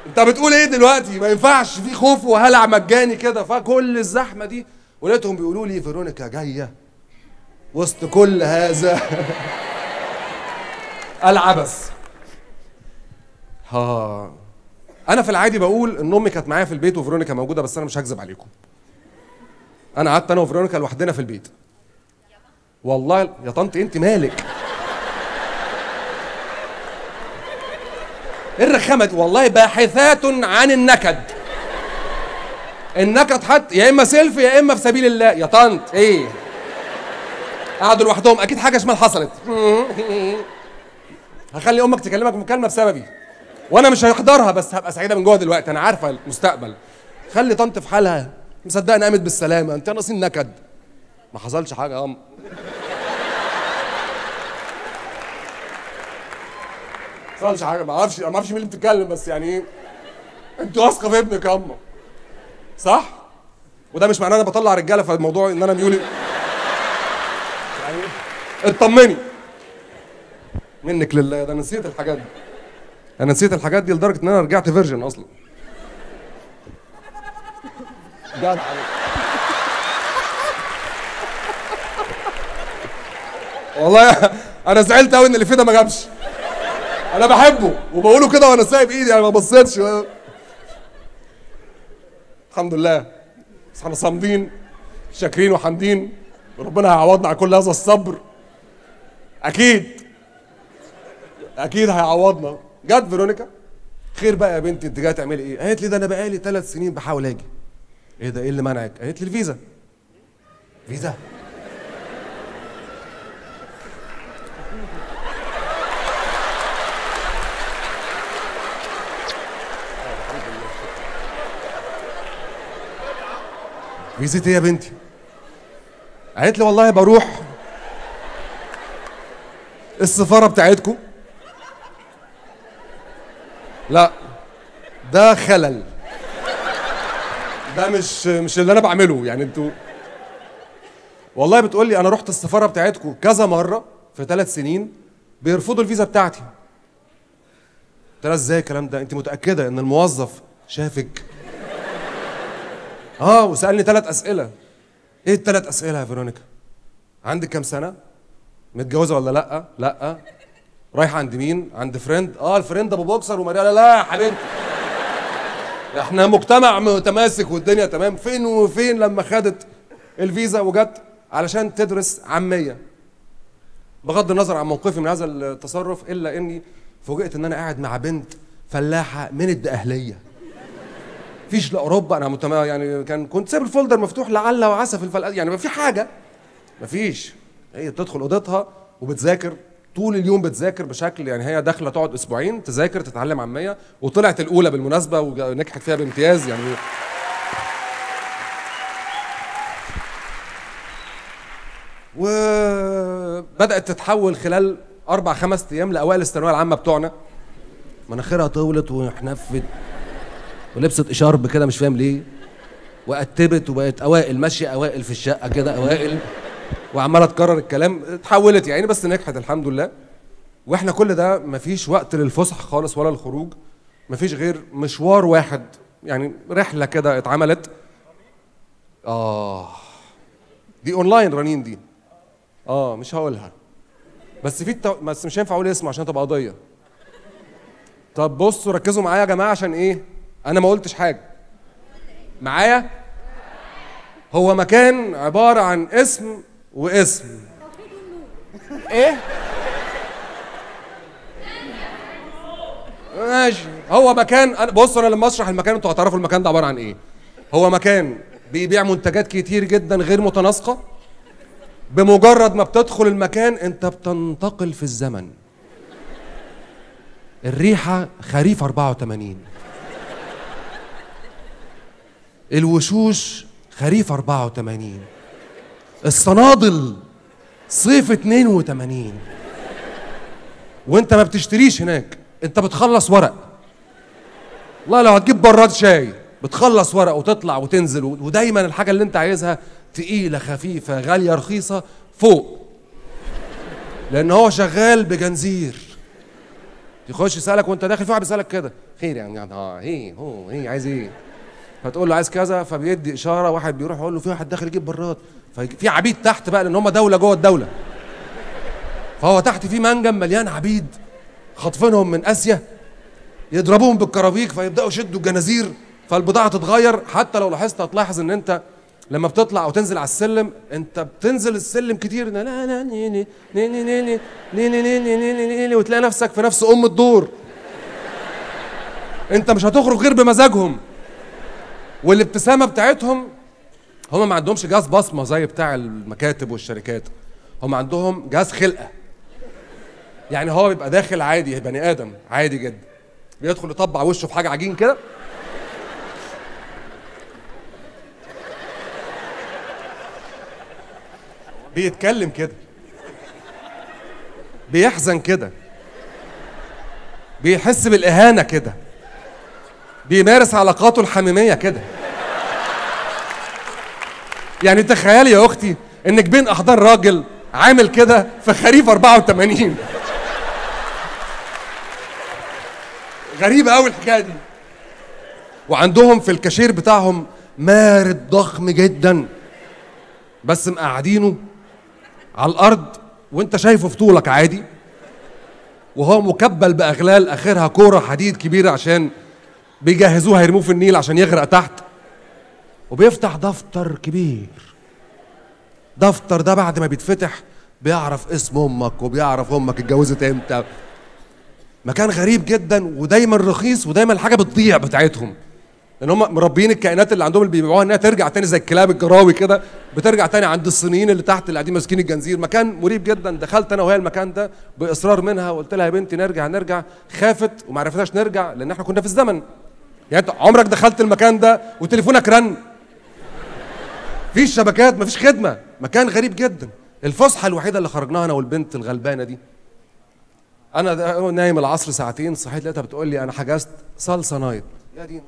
انت بتقول ايه دلوقتي؟ ما ينفعش، في خوف وهلع مجاني كده. فكل الزحمة دي ولقيتهم بيقولوا لي فيرونيكا جاية وسط كل هذا العبث. ها انا في العادي بقول ان امي كانت معايا في البيت وفيرونيكا موجودة، بس انا مش هكذب عليكم، انا قعدت انا وفيرونيكا لوحدنا في البيت. والله يا طنط انت مالك؟ ايه الرخامه دي؟ والله باحثات عن النكد. النكد حتى يا اما سيلفي يا اما في سبيل الله. يا طنط ايه؟ قعدوا لوحدهم، اكيد حاجة شمال حصلت. هخلي امك تكلمك مكالمة بسببي وانا مش هحضرها، بس هبقى سعيدة من جوه دلوقتي، انا عارفه المستقبل. خلي طنط في حالها، مصدقني قامت بالسلامة، انت ناقصين نكد. ما حصلش حاجة يا ام. ما حصلش حاجة، ما اعرفش مين اللي بتتكلم، بس يعني ايه، انت واثقة في ابنك يا امه صح؟ وده مش معناه انا بطلع رجاله في الموضوع ان انا ميولي يعني. اطمني منك لله، ده انا نسيت الحاجات دي، انا نسيت الحاجات دي لدرجة ان انا رجعت virgin اصلا. جدع والله انا زعلت قوي ان اللي فيه ده ما جابش. انا بحبه وبقوله كده وانا سايب ايدي، يعني ما بصيتش. الحمد لله، بس احنا صامدين شاكرين وحامدين، وربنا هيعوضنا على كل هذا الصبر. اكيد اكيد هيعوضنا. جت فيرونيكا، خير بقى يا بنتي انت جاية تعملي ايه؟ قالت لي ده انا بقالي 3 سنين بحاول اجي. ايه ده؟ ايه اللي منعك؟ قالت لي الفيزا. فيزا؟ فيزا ايه يا بنتي؟ قالت لي والله بروح السفارة بتاعتكم. لا ده خلل، ده مش اللي انا بعمله يعني. انتوا والله بتقول لي انا رحت السفارة بتاعتكم كذا مرة في 3 سنين بيرفضوا الفيزا بتاعتي. قلت لها ازاي الكلام ده؟ انت متاكدة ان الموظف شافك؟ اه، وسالني 3 اسئلة. ايه ال3 اسئلة يا فيرونيكا؟ عندك كام سنة؟ متجوزة ولا لا؟ لا. رايحة عند مين؟ عند friend. اه ال friend ابو بوكسر وماريا. لا يا حبيبتي، احنا مجتمع متماسك والدنيا تمام. فين وفين لما خدت الفيزا وجت علشان تدرس عامية. بغض النظر عن موقفي من هذا التصرف، الا اني فوجئت ان انا قاعد مع بنت فلاحة من الدقهليه. فيش لا اوروبا، انا يعني كنت سايب ال folder مفتوح لعل وعسى في الفلقه، يعني ما في حاجة، ما فيش. هي بتدخل اوضتها وبتذاكر طول اليوم، بتذاكر بشكل يعني هي داخله تقعد اسبوعين تذاكر تتعلم عامية، وطلعت الاولى بالمناسبة ونجحت فيها بامتياز يعني. وبدات تتحول خلال 4 5 ايام لاوائل الثانوية العامة بتوعنا. مناخيرها طولت وحنفت ولبست اشارب كده مش فاهم ليه، وقتبت وبقت اوائل، ماشية اوائل في الشقة كده اوائل، وعماله تكرر الكلام. اتحولت يعني، بس نجحت الحمد لله. واحنا كل ده مفيش وقت للفسح خالص ولا الخروج، مفيش غير مشوار واحد يعني رحله كده اتعملت. دي اونلاين رنين دي، مش هقولها، بس في بس مش هينفع اقول اسمه عشان تبقى قضية. طب بصوا ركزوا معايا يا جماعة، عشان ايه؟ انا ما قلتش حاجة. معايا؟ هو مكان عبارة عن اسم واسم. ايه؟ ماشي. هو مكان، بصوا انا لما اشرح المكان انتوا هتعرفوا المكان ده عبارة عن ايه. هو مكان بيبيع منتجات كتير جدا غير متناسقه. بمجرد ما بتدخل المكان انت بتنتقل في الزمن. الريحة خريف 84، الوشوش خريف 84، الصنادل صيف 82. وانت ما بتشتريش هناك، انت بتخلص ورق. والله لو هتجيب براد شاي بتخلص ورق وتطلع وتنزل، ودايما الحاجة اللي انت عايزها تقيلة خفيفة غالية رخيصة فوق، لان هو شغال بجنزير. يخش يسالك وانت داخل، في واحد بيسالك كده خير يعني، هي هو هي عايز ايه؟ فتقول له عايز كذا، فبيدي اشارة، واحد بيروح يقول له في واحد داخل يجيب براد، ففي عبيد تحت بقى لان هم دولة جوه الدولة، فهو تحت في منجم مليان عبيد خاطفينهم من اسيا، يضربوهم بالكرابيك فيبداوا يشدوا الجنازير، فالبضاعه تتغير. حتى لو لاحظت هتلاحظ ان انت لما بتطلع او تنزل على السلم، انت بتنزل السلم كتير لا لا ني ني ني ني ني ني ني ني ني ني، وتلاقي نفسك في نفس ام الدور. انت مش هتخرج غير بمزاجهم والابتسامة بتاعتهم. هم ما عندهمش جهاز بصمة زي بتاع المكاتب والشركات، هم عندهم جهاز خلقه. يعني هو بيبقى داخل عادي، بني ادم عادي جدا، بيدخل يطبع وشه في حاجة عجين كده، بيتكلم كده، بيحزن كده، بيحس بالإهانة كده، بيمارس علاقاته الحميمية كده. يعني تخيلي يا أختي إنك بين أحضان راجل عامل كده في خريف 84. غريبة أوي الحكاية دي. وعندهم في الكاشير بتاعهم مارد ضخم جدا، بس مقعدينه على الارض وانت شايفه في طولك عادي، وهو مكبل باغلال اخرها كورة حديد كبيرة عشان بيجهزوها يرموه في النيل عشان يغرق تحت. وبيفتح دفتر كبير، دفتر ده بعد ما بيتفتح بيعرف اسم امك وبيعرف امك اتجوزت امتى. مكان غريب جدا، ودايما رخيص، ودايما الحاجة بتضيع بتاعتهم، لان هم مربيين الكائنات اللي عندهم اللي بيبيعوها انها ترجع تاني زي الكلاب الجراوي كده، بترجع تاني عند الصينيين اللي تحت اللي قاعدين ماسكين الجنزير. مكان مريب جدا. دخلت انا وهي المكان ده باصرار منها، وقلت لها يا بنتي نرجع نرجع، خافت وما عرفتهاش نرجع لان احنا كنا في الزمن. يعني انت عمرك دخلت المكان ده وتليفونك رن؟ مفيش شبكات، مفيش خدمة، مكان غريب جدا. الفسحة الوحيدة اللي خرجناها انا والبنت الغلبانه دي، انا نايم العصر ساعتين، صحيت لقيتها بتقول لي انا حجزت salsa night. يا دين